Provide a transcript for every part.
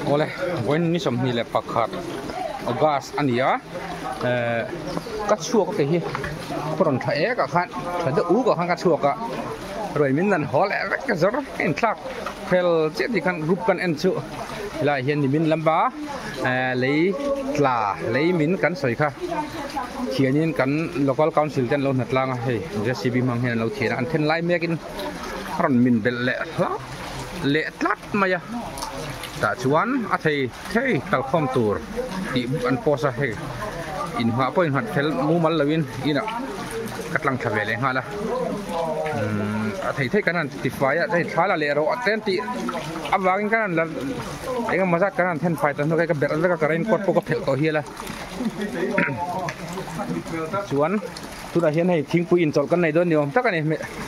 Awle vawiin ni 21 August a ni a ehh ka chhuak a kei hi ka rawn tha ek ah khan tha deuh uk ah khan ka chhuak a ruai min dan haw leh vek ka zawr ka inthlak fel chiah tih khan group kan en chu helaiah hian nimin lamba ehh lei tla lei min kan sawi kha thianin kan local council te an lo hnatlang a hei JCB hmang hian an lo thian a an then lai mekin a rawn min belh leh hlauh leh tlat mai a tah chuan a thei thei kalkhawm tur tih an post a hei inhngah pawh innghat fel mumal loin inah ka tlang thla ve leh nghal a umm a thei thei kan han ti fai a hei thla la leh rawh te an tih avangin kan han la eng emaw zat kan han then fai ta hnuai ka berh vek a ka raincoat pawh ka phelh tawh hial a chuan. Tunah hian hei thingpui inchawlh kan nei dawn ni awm tak a ni.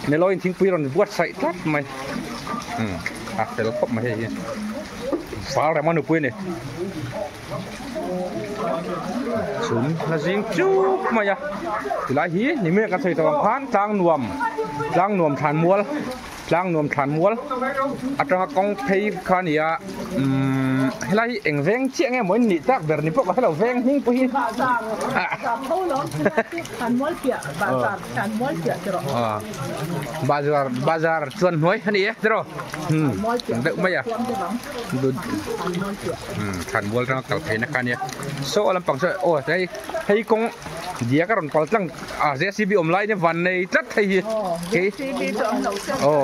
Melawiin thingpui rawn buatsaih tlat mai. Umm a fel khawp mai hei hi. Val rema nupui a ni. Chhum la zing chup mai a. Tilai hi ni mek kan sawi tawh ang khan tlang nuam tlang nuam thlan mual tlang nuam thlan mual atanga kawng phei kha a ni a. Umm helai hi eng veng chiah nge maw in nih tak ber ni pawh ka hrelo veng hming pawh hi Bazar bazar chuan hnuai a ni e tiraw umm deuh mai a umm thlanmual atanga kal theihna kha a nia saw lampang saw aw hei hei kawng diak a rawn kal tlang a JCB awm lai nia van nei tlat hei hi kei aw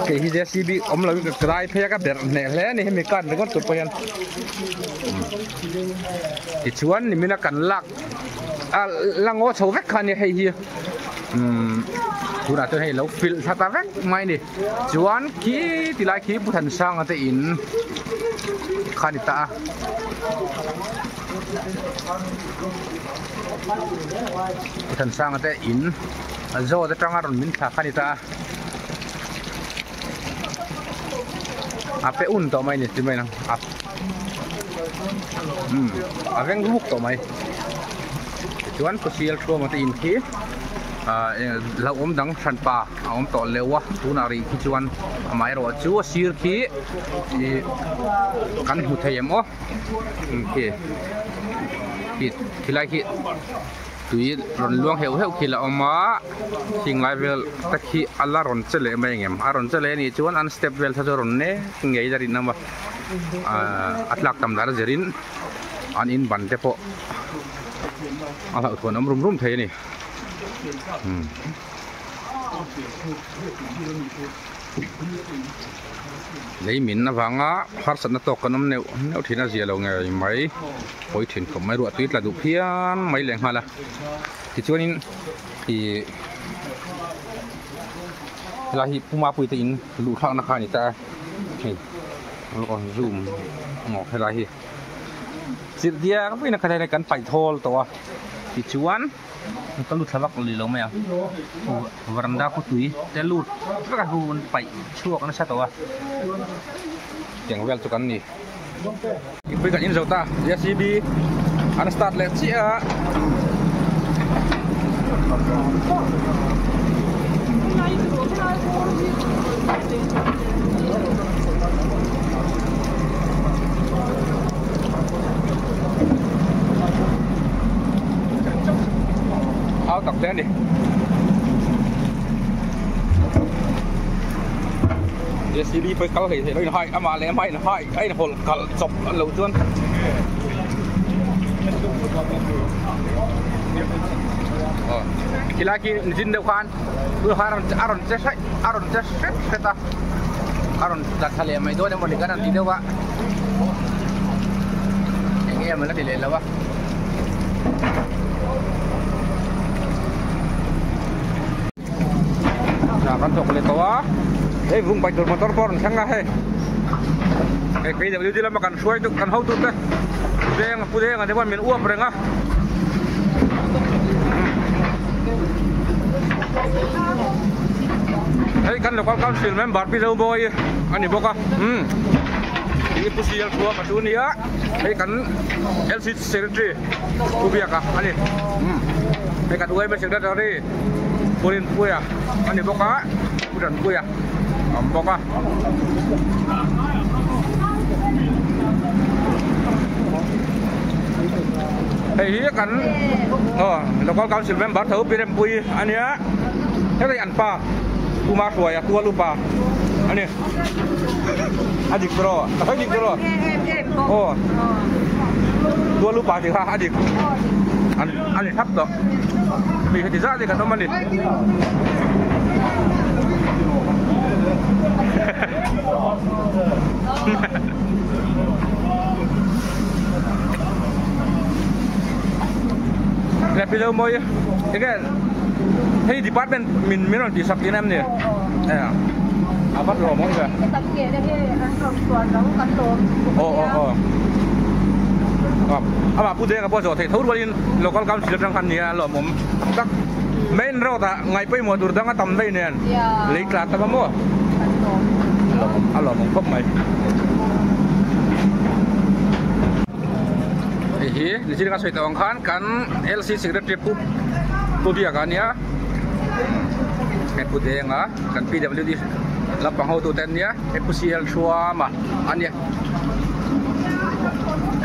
kei hi JCB awm lo in ka lai phei a ka berh hneh hle a ni hemi kan ringawt tur pawh hian tichuan nimina kan lak a la ngaw chho vek kha a nia hei hi umm tunah chuan hei lo filh thla ta vek mai a ni chuan khi tilai khi Pu Thansanga te in kha a ni ta a. Thansanga te in a zawt atanga rawn min thla kha a ni ta a a pe un tawh mai a ni ti mai ang a umm a veng ruk tawh mai tichuan khawsial thuama te in khi ah hlauhawm dang hranpa a awm tawh leuh a tunah rih khi chuan amaherawh chu a sir khi ih kan hmu thei em aw. Khi khi khilai khi tui rawn luang heuh heuh khi la awm a hing lai vel te khi a la rawn che leh mai engem a rawn che leh anih chuan an step vel kha chu a rawn nek ngei a rinawm a ahh a tlak tam dan a zirin an in ban te pawh a hlauhthawn awm rum rum thei a ni umm. Lei min avanga harsatna tawk kan awm neuh neuh thin a zia lo ngei mai pawi thin khawp mai ruah tui tla duh phian mai leh nghal a tichuanin ih helai hi Pu Mapuii te in luh thlakna kha a ni ta a hei rawn zoom maw helai hi chirh diak vawiin a khat hian kan paih thawl tawh a tichuan. Ka lut thla vak li lo mai a varanda khu tui te lut vek a hu an paih chhuak nasa tawh a tiang vel chu kan ni. Mipui kan inzo ta JCB an start leh chiah a. Au tak te a ni. JCB pawh kal hlei thei lo in hai amah leh amah in hai a in hawlh kalh chawp a lo chuan. Khilai khi zin deuh khan a rawn che hraih a rawn che hret hret a a rawn tla thla leh mai dawn emawni kan han ti deuh a eng em an la ti leh lo a. Hna kan thawk leh tawh a hei vung paih tur motor pawh a rawn thleng a hei hei P W D lama kan hruai tu kan hotu te veng pu denga te pawh min uap reng a. Hei kan local council member Pi Zobawi a ni bawk a umm hi Pu Sial Thua ka chu nia hei kan L C secretary Pu Biaka a ni umm hei kan U M A secretary Pu Rinpuia a ni bawk a Pu Tanpuia a awm bawk a. Hei hi kan aw local council member tho Pi Rempuii a nia heti an pa Pu Mahruaia tual upa a ni a dik tawh a sawi dik tawh aw tual upa tih kha a dik an a ni thlap tawh mi heti zat hi kan awm a ni. Happy lo mawi enge hei department min min rawn tihsak tihna em ni a vat lawm awm ve aw aw aw amah pu Denga pawh zawh theih tho rualin local council atang khan nia lawmawm tak main road ah ngaih pawimawh tur dang a tam daih nen lei tla tak a maw a lawmawm khawp mai. Hei hi nichina ka sawi tawh ang khan kan LC secretary pu pu Biaka a nia hei pu Denga kan PWD lampang hotu te an nia hei pu CL Thuama a nia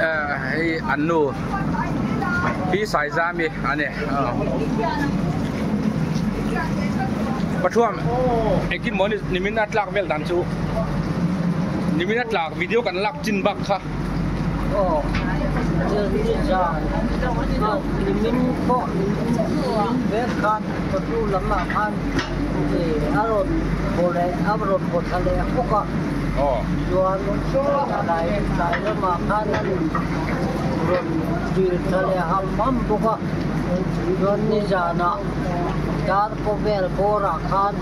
eh hei an nu Pi Saizami a ni Pathuam engtin maw nimin a tlak vel dan chu nimin a tlak video kan lak chin bak kha. Aw zan nimin pawh nimin vek khan pawtu lamah khan a rawn haw leh a rawn haw thla leh bawk a chuan tlai tlai lamah khan a rawn dil thla leh ham ham bawk a chuan nizanah dar pawh vel bawrah khan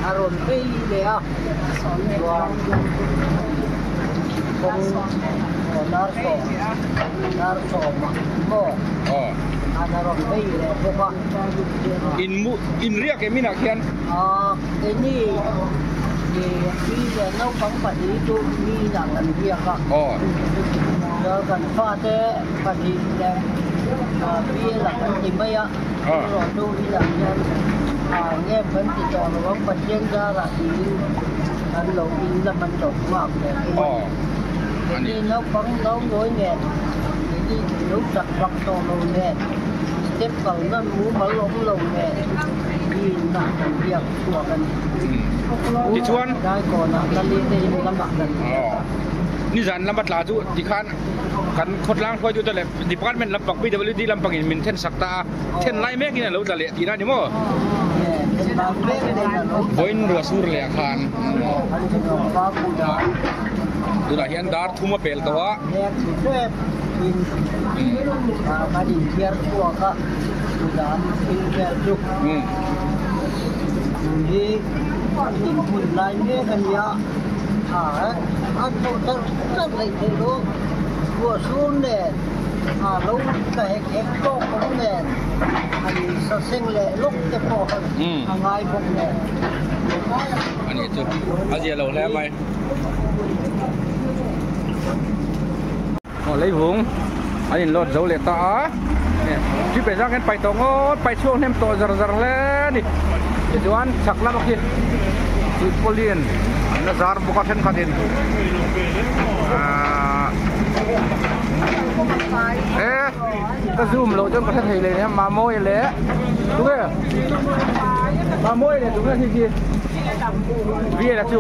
a rawn phei leh a chuan kawng dar sawmah maw an a rawn phei leh bawk a. In mu in riak em inah khian? Aaa keini ih mi leh naupang pahnih chu mi inah kan riak a. Aw. Chuan kan fate pahnih leh bial ah kan ti mai a. Aw. Erawh chu inah hian aa nge kan ti tawh lo ang Pathian zarah tiin an lo in lam an lo nghak leh thung a. Aw. Keini naupang naunawi nen keini lo chak vak tawh lo nen. Step kalna mumal awm lo nen mi inah kan biak chhuak a ni. Tichuan Daikawnah Lali te in lamah kan biak a. Nizan lama tla chu tikhan kan khawtlang hruaitute leh department lampang PWD lampangin min then sak ta a, then lai mekin a lo tla leh tihna a ni maw? Vawiin ruah sur leh ah khan tunah hian dar thum a pel tawh a. Kan inthiar chhuak a, chutah an thil vel chu hi inhmun lai mek a nia, a thaw charh charh leh theih lo, ruah sur nen a lo tla hek hek tawk awm nen an saseng leh lawk te pawh a ngai bawk nen. A nih chu a zia lo hle mai. Aw leivung an in load zo leh ta a trip leh zang hian pai tawh ngawt pai chhuak hnem tawh zar zar hle a ni tichuan chhak lam a khi silpauline an la zar bawk a thenkhat in ahh e ka zoom loh chuan ka hre thei leh nia mamawia leh tunge mamawia leh tunge khi khi Viela chu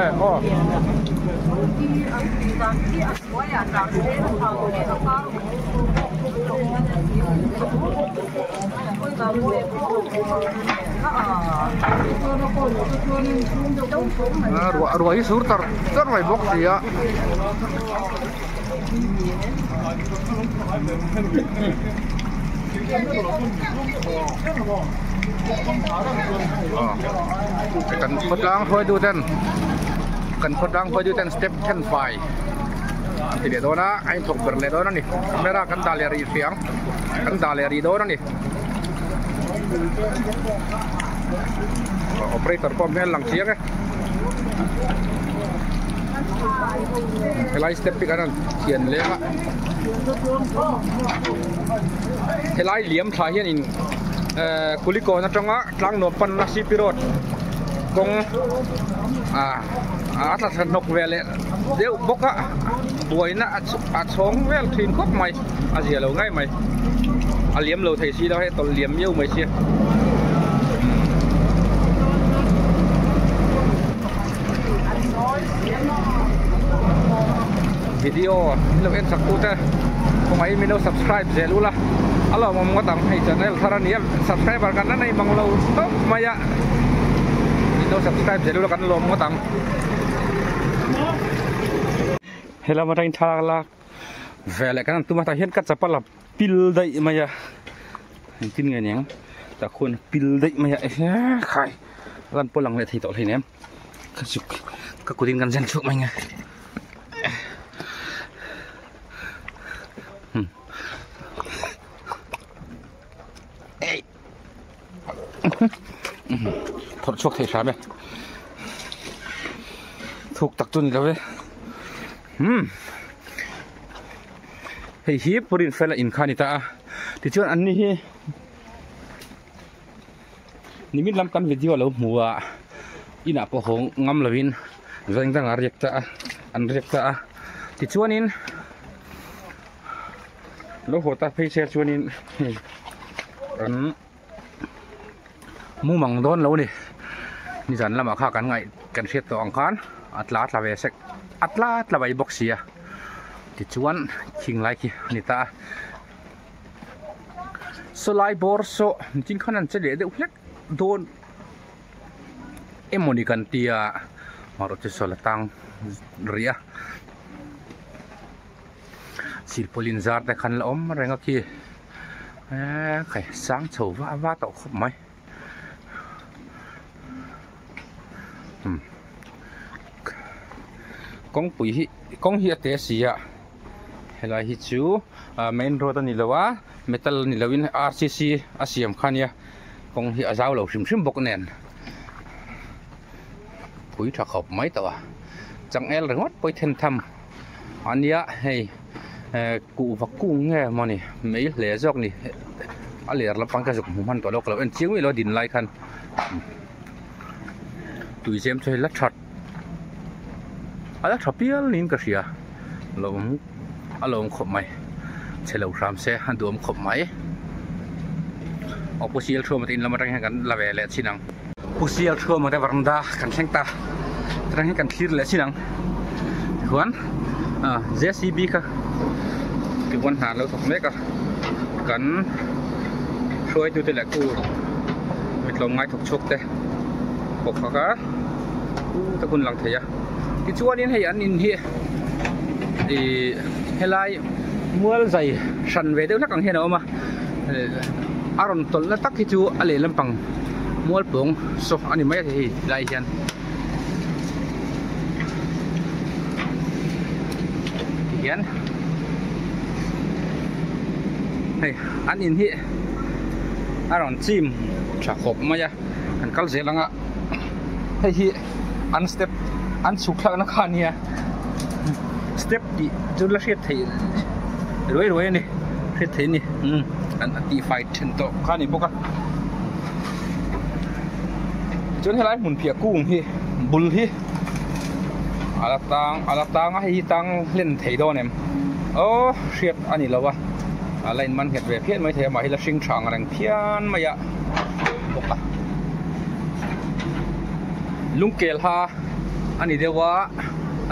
e aw. Ruah ruah hi sur tar tar mai bawk si a. Kan khawtlang hruaitu ten kan khawtlang hruaitu ten step then fai an ti leh dawn a a inthawk ber leh dawn a ni camera kan dah leh rih hriang kan dah leh rih dawn a ni operator pawh hmel lang chiang e helai step hi kan han thian leng a helai liam thla hian in ehh kulikawn atanga tlangnuam panna cp road kawng ah a tla thla hnawk ve leh. deuh bawk a buaina a chhawng vel thin khawp mai a zia lo ngai mai a liam lo thei si lo hei tawlh liam miau mai sia. Video min lo en chak tute khawngaih min lo subscribe zel ula a lawmawm ngawt ang hei channel thar a nia subscriber kan la nei mang lo tawp mai a min lo subscribe zel ula kan lawm ngawt ang. Helam atangin thlalak lak veleh kan han tum a tah hian ka chapal a pil daih mai a engtin nge niang tah khuan pil daih mai a ehe khai a lan pawh lang leh thei tawh hleinem ka zuk ka kut in kan zen chhuak mai nge ei phawrh chhuak thei hram e thuk tak chu ni lo e umm hei hi purin fela in kha a ni ta a tichuan an ni hi nimin lam kan video lo hmu a inah pawh haw ngam lovin veng dangah a riak ta a an riak ta a tichuanin lo haw ta phei se chuanin hei an mumang dawn lo a ni nizan lamah kha kan ngaih kan hriat tawh ang khan a tla tla ve sek a tla tla mai bawk si a tichuan khing lai khi a ni ta a sawlai bawr saw nitin khan an che leh deuh hlek dawn emawni kan tia marawh chu saw la tang rih a. Silpawlin zar te khan la awm reng a khi eee khai sang chho vah vah tawh khawp mai umm kawngpui hi kawng hi a te si a helai hi chu ah main road a ni lo a metal a ni lo in r c c a siam kha ania kawng hi a zau lo hrim hrim bawk nen pui tha khawp mai tawh a changel ringawt pawh i then tham. A nia hei eh kuhva kung nge mawni mai hle zawk ni a ler lampang ka zuk hmu hman tawh lo ka lo en chiang mai lo a din lai khan tui zem chu hei la that a la tha pial niin ka hria lo awm a lo awm khawp mai chhe lo hram se a duhawm khawp mai aw pu sial thuama te in lam atang hian kan la ve leh chin ang. Pu Sial Thuama te varanda kan thleng ta atang hian kan thlir leh chin ang tichuan ah J C B kha tichuan hna an lo thawk mek a kan hruaitute leh ku mitlawm ngai thawk chhuak te pawh kha kha u tak hun lang thei a tichuanin hei an in hi ih helai mual zai hran ve deuh hlek ang hian a awm a a rawn tawlh na tak hi chu a lehlam pang. Mualpawng saw a ni mai a hei lai hian tihian hei an in hi a rawn chim tha khawp mai a kan kal zel ang a hei hi an step an chhuk thlakna kha a nia step tih chu la hriat theih ruai ruai a ni hriat theih a ni umm an tihfai then tawh kha a ni bawk a. Chuan helai hmun phiah kung hi bul hi a la tang a la tang a hei hi tang hlen thei dawn em aw hriat a ni lo a a la inman nghet ve phian maithei a mahila hring tha ang reng phian mai a bawk a lungkel ha a ni deuh a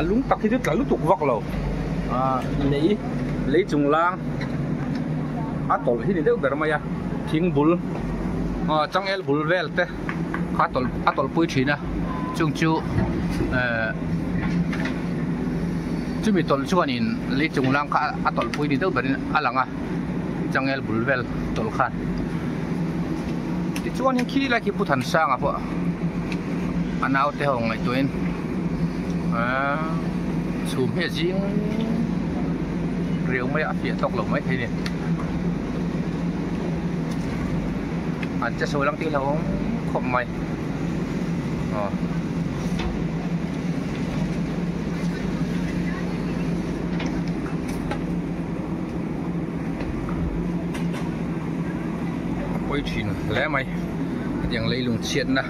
a lung tak hi chu tla lutuk vak lo ah lei lei chung lang a tawlh hi ni deuh ber mai a. Thing bul aw changel bul vel te kha tawlh a tawlh pui thin a chung chu ehh chumi tawlh chuanin lei chung lang kha a tawlh pui ni deuh berin a lang a changel bul vel tawlh khan tichuanin khi lai khi Pu Thansanga pawh a naute ho ngaihtuahin ehh chhum hi a zing riau mai a a fiah tawk lo maithei a ni. An che sawi lang tih hlauhawm khawp mai aw. A pawi thin hle mai hetiang leilung chhiatna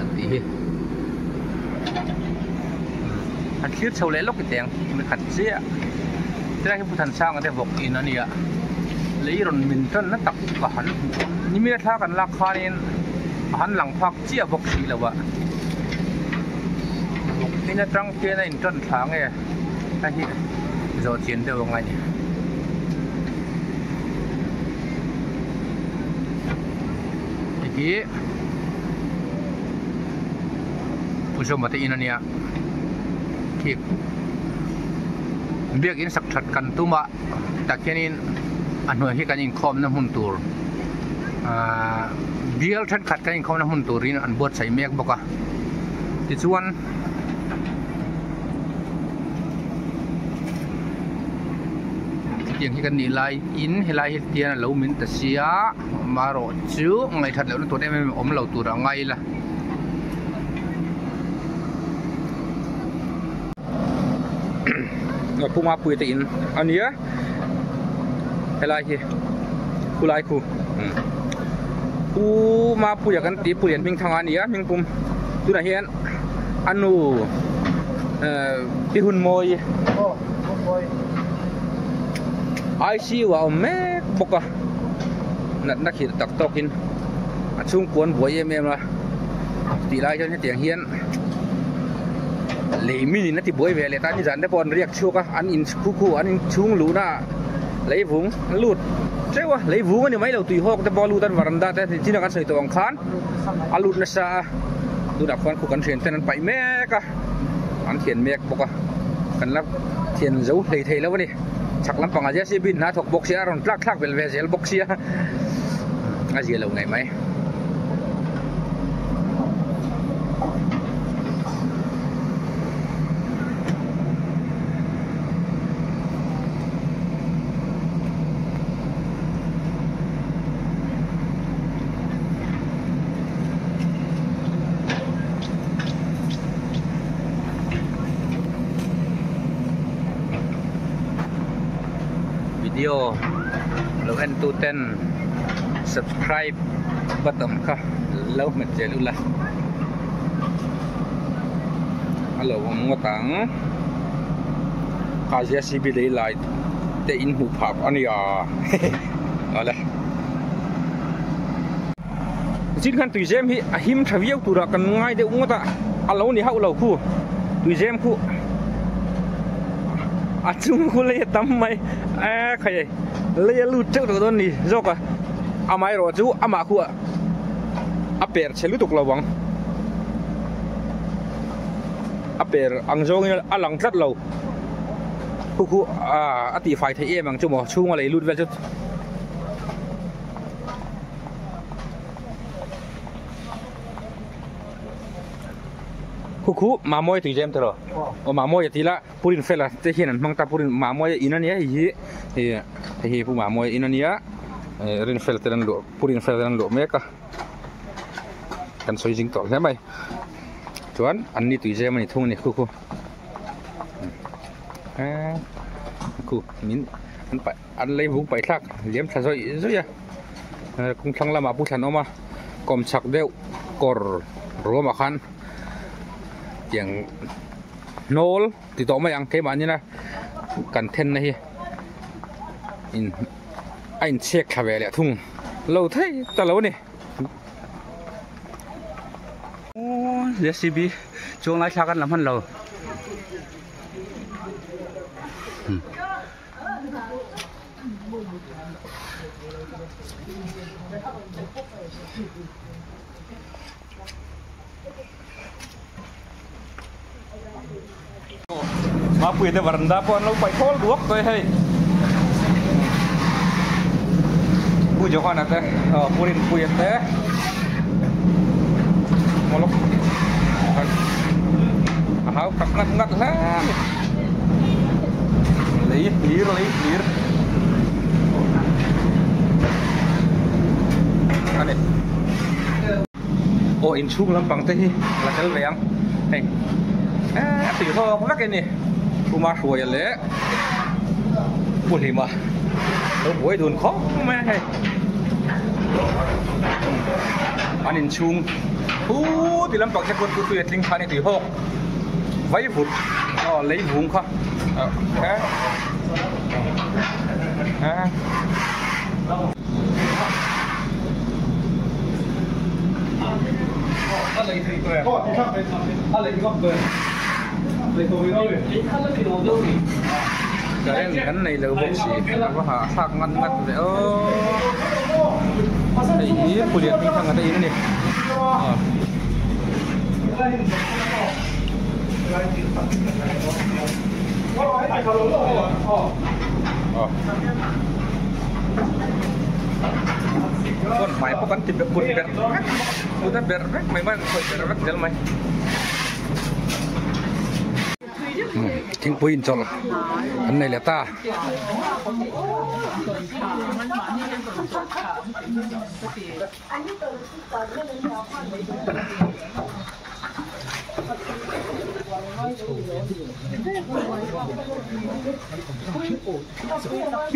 an tih hi. Han thlir chho leh lawk i teng mi khat chiah tilai hi Puthansanga te vawk in a nia lei rawn min tan na tak ka han hmu a nimina thla kan lak khanin a han lang phak chiah bawk si lo a vawk in atang khian a intan thla nge a hi zawh chian deuh ang a ni. Hei hi Pu Zawma te in a nia khi biakin sak that kan tum a tah khianin a hnuai hi kan inkhawmna hmun tur ahh bial thenkhat kan inkhawmna hmun turin an buatsaih mek bawk a tichuan. Hetiang hi kan nih lai in helai hi tian a lo min ta sia amaherawh chu ngaihthat lohna tur em em a awm lo tur a ngai ila. Pu Mapuia te in a nia helai hi khulai khu Pu Mapuia kan tih Pu Lianhmingthanga a nia hming pum tunah hian a nu pi hun mawi ICU ah a awm mek bawk a natna khirh tak tawkin a chhungkuan buai em em a tih lai hian hetiang hian lei min in a ti buai ve leh ta nizan te pawh an riak chhuak a an in khu khu an in chhung luhna ah lei vung a lut teuh a lei vung a ni mai lo tui hawk te pawh a lut a varanda te chin a kan sawi tawh ang khan a lut nasa a tunah khuan khu kan thian ten an paih mek a an thian mek bawk a kan la thian zo hlei thei lo a ni chhak lampang ah JCB in hna thawk bawk sia a rawn tlak thlak belh ve zel bawk sia a zia lo ngei mai. Video lo en tu ten subscribe button kha lo hmet zel ula a lo awm ngawt ang kha JCB lei lai te in hmuh phah a nia awle. Zin khan tuizem hi a him tha viau turah kan ngai deuh ngawt a, a lo ni hauh lo khu tuizem khu a chung khu lei a tam mai a khai lei a lut teuh tawh dawn ni zawk a amaherawh chu amah khu a per chhe lutuk lo ang a per ang zawngin a lang tlat lo khu khu a tihfai theih em ang chu maw chhunga lei lut vel chu. Khu khu Mamawi tui zem tawh aw Mamawi a ti la Purin fela te hian an hmang ta Purin Mamawi in a nia hei hi hei hi Pu Mamawi in a nia Rinfela te an luah Purin fela te an luah mek a kan sawi zing tawh hle mai chuan an ni tui zem a ni thung a ni khu khu khu min an paih. An lei vung paih thlak liam thla zawih zawih a kawng thlang lamah pu thlan awm a kawm chhak deuh kawr ruamah khan tiang hnawl ti tawh mai ang keimahni na kan then na hi in a inchhek thla ve leh thung lo thei ta lo a ni. J_c_b chuang lai thlak an la hman lo. Mapuia te varanda pawh an lo paih khawl duak tawh e hei Pu Johana te Pu Rinpuia te a hau tak ngat ngat hle a ni. Lei hlir lei hlir a ni. Aw inchhung lampang te hi la tel ve ang hei eh a tui hlawk vek a ni Puma Hruaia leh Pu Hlima lo buai dun khawp mai a hei an inchhung hu ti lampang te kawt tui a tling kha a ni tui hawk. Vaivut aw Lei vung kha he he Current kan nei lo bawk si a va hahthlak ngat ngat ve aw hei hi Pulian hming thang a te in a ni. Chuan hmai pawh kan ti kut berh vek kut a berh vek mai mai khawih berh vek zel mai. Thingpui inchawlh an nei leh ta.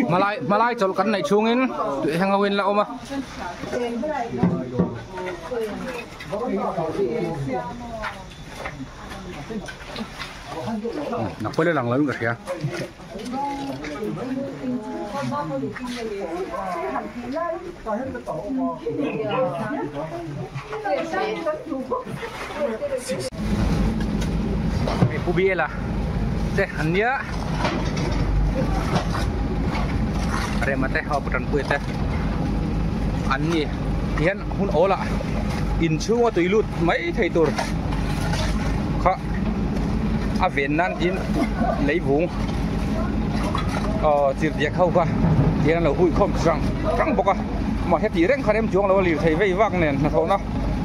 Hmalai hmalai chawlh kan neih chhungin tui heng ho in la awm a. Nak pawh lang lo in ka hria. Hei Pu Biela te an nia Rema te ho Tanpuia te an ni tihian hun awl ah inchhunga tui lut mai thei tur kha a ven nan tin leivung aw chirhdiak ho kha tihian an lo hui khawm hrang hrang bawk a mahse tih reng kha rem chuang lo a lirthei vei vak nen hnathawhna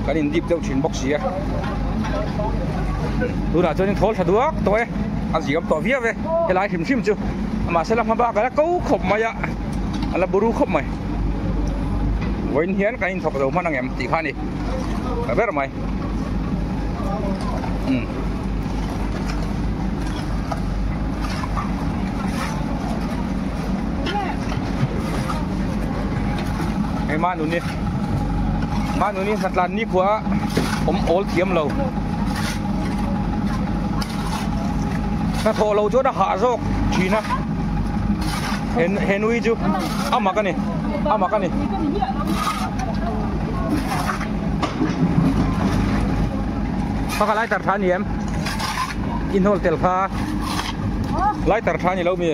kan in dip deuh thin bawk si a tunah chuan in thawl tha duak tawh e a ziam tawh viau e helai hrim hrim chu mahse la hma bak a la ko khawp mai a a la buru khawp mai vawiin hian kan inthawk zo hman ang em tih kha a ni ta ber mai umm. Hei Manuni Manuni hnatlan nikhua awm awl thiam lo hnathawh lo chuan a hah zawk thin a he nui chu a mak a ni a mak a ni. Kha kha lighter tha a ni em? I hnawl tel kha lighter tha a ni lo mi?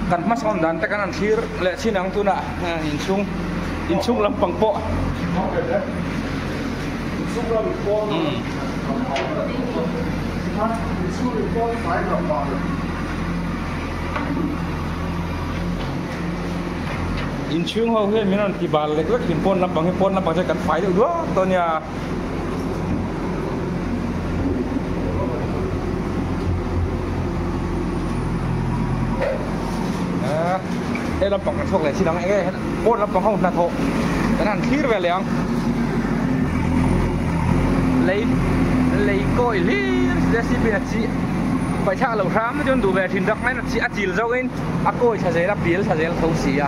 Kan hmasawn dan te kan han thlir leh chin ang tunah inchhung inchhung lampang pawh. Inchhung ho hian min rawn ti bal lek lek thin pawn lampang hi pawn lampang chu kan fai deuh duak tawh a nia. He lampang kan chhuak leh chin ang enge pawn lampang ho hnathawh kan han thlir ve leh ang lei lei kawi hlir JCB in a chi paihthak loh hram chu an duh ve thin rak mai. Chi a chil zawk in a kawi thla zel a pial thla zel tho si a.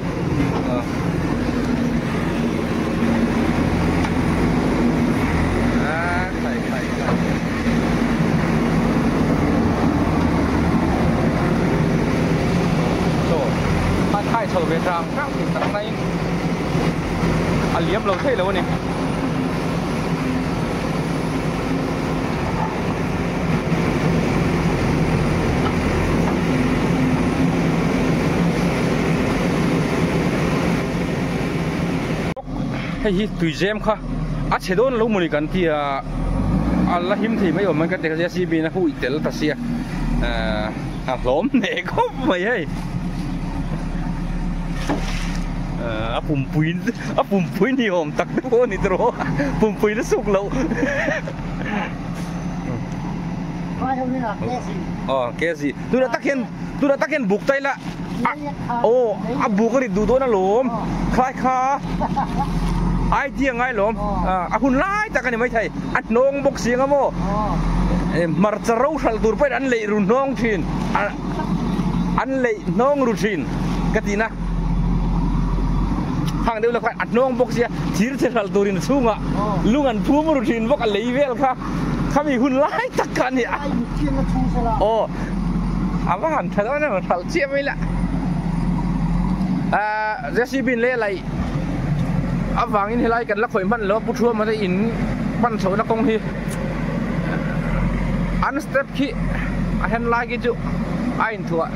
A thai chho ve tang tang thin tak mai in a liam lo thei lo a ni. Hei hi tuizem kha a chhe dawn lo mawni kan ti a a la him thei mai awm mai kan ti kha JCB in a hui tel ta sia a hlawm hneh khawp mai hei a pumpui a pumpui ni awm tak te pawh a ni tawh pumpui la suk loh. Aw kezi tunah tak hian tunah tak hian buk ta ila aw a buk a rit duh dawn alawm khlai kha idea ngai lawm a hun lai tak a ni maithei a hnawng bawk si anga maw hmarcha ro hralh tur pawhin an leih ru hnawng thin an leih hnawng ru thin ka tihna hang deuh la khan a hnawng bawk sia thir chhe hralh turin a chhungah lung an phum ru thin bawk a lei vel kha. Khami hun lai tak kha a ni a. Aw a va han tha dawn em hralh chiah mai la. Ahh JCB in leh laih avangin helai kan la khawih hman lo a pu Thuama te in pan chhohna kawng hi an step khi a hen lai khi chu a inthuah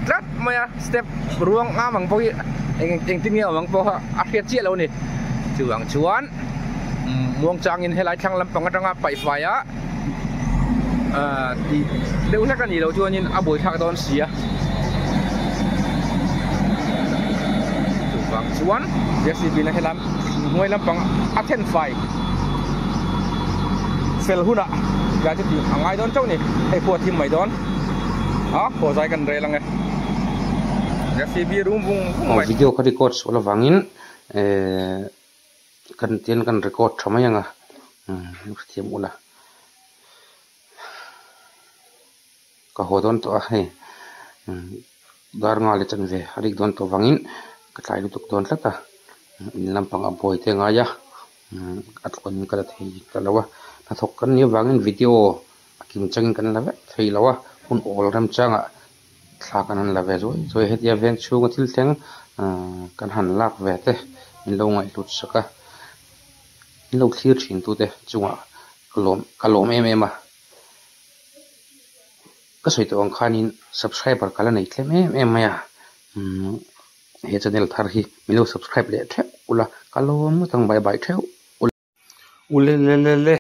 tlat mai a step ruang am ang pawh hi eng engtin nge awm ang pawh kha a hriat chiah lo a ni chuvang chuan. Muang changin helai thlang lampang atanga paihfai a tih deuh hlek a nih loh chuanin a buaithlak dawn si a. Chuvang chuan JCB na helai hnuai lampang a then fai fel hunah tlai chu tih a ngai dawn chauh a ni. Hei pawh a thim mai dawn a, haw zai kan rel ang e. JCB rum vung vung mai. Video ka record sual avangin ehh. Kan tian kan record tha mai ang a umm hrethiam ula ka haw dawn tawh a hei umm dar nga leh chanve a rik dawn tawh vangin ka tlai lutuk dawn tlat a in lampang a buai te ngai a umm a tluan ka la thei ta lo a hnathawk kan nih avangin video a kim changin kan la vek thei lo a hun awl remchangah thla kan han la ve zuai zuai a hetia veng chhunga thil thleng ahh kan han lak ve te min lo ngaihhlut sak a min lo thlir thin tu te chungah ka lawm ka lawm em em a ka sawi tawh ang khanin subscriber ka la nei tlem em em mai a umm he channel thar hi min lo subscribe leh theuh ula ka lawm ngawt ang bye bye theuh ula. Ulelelele.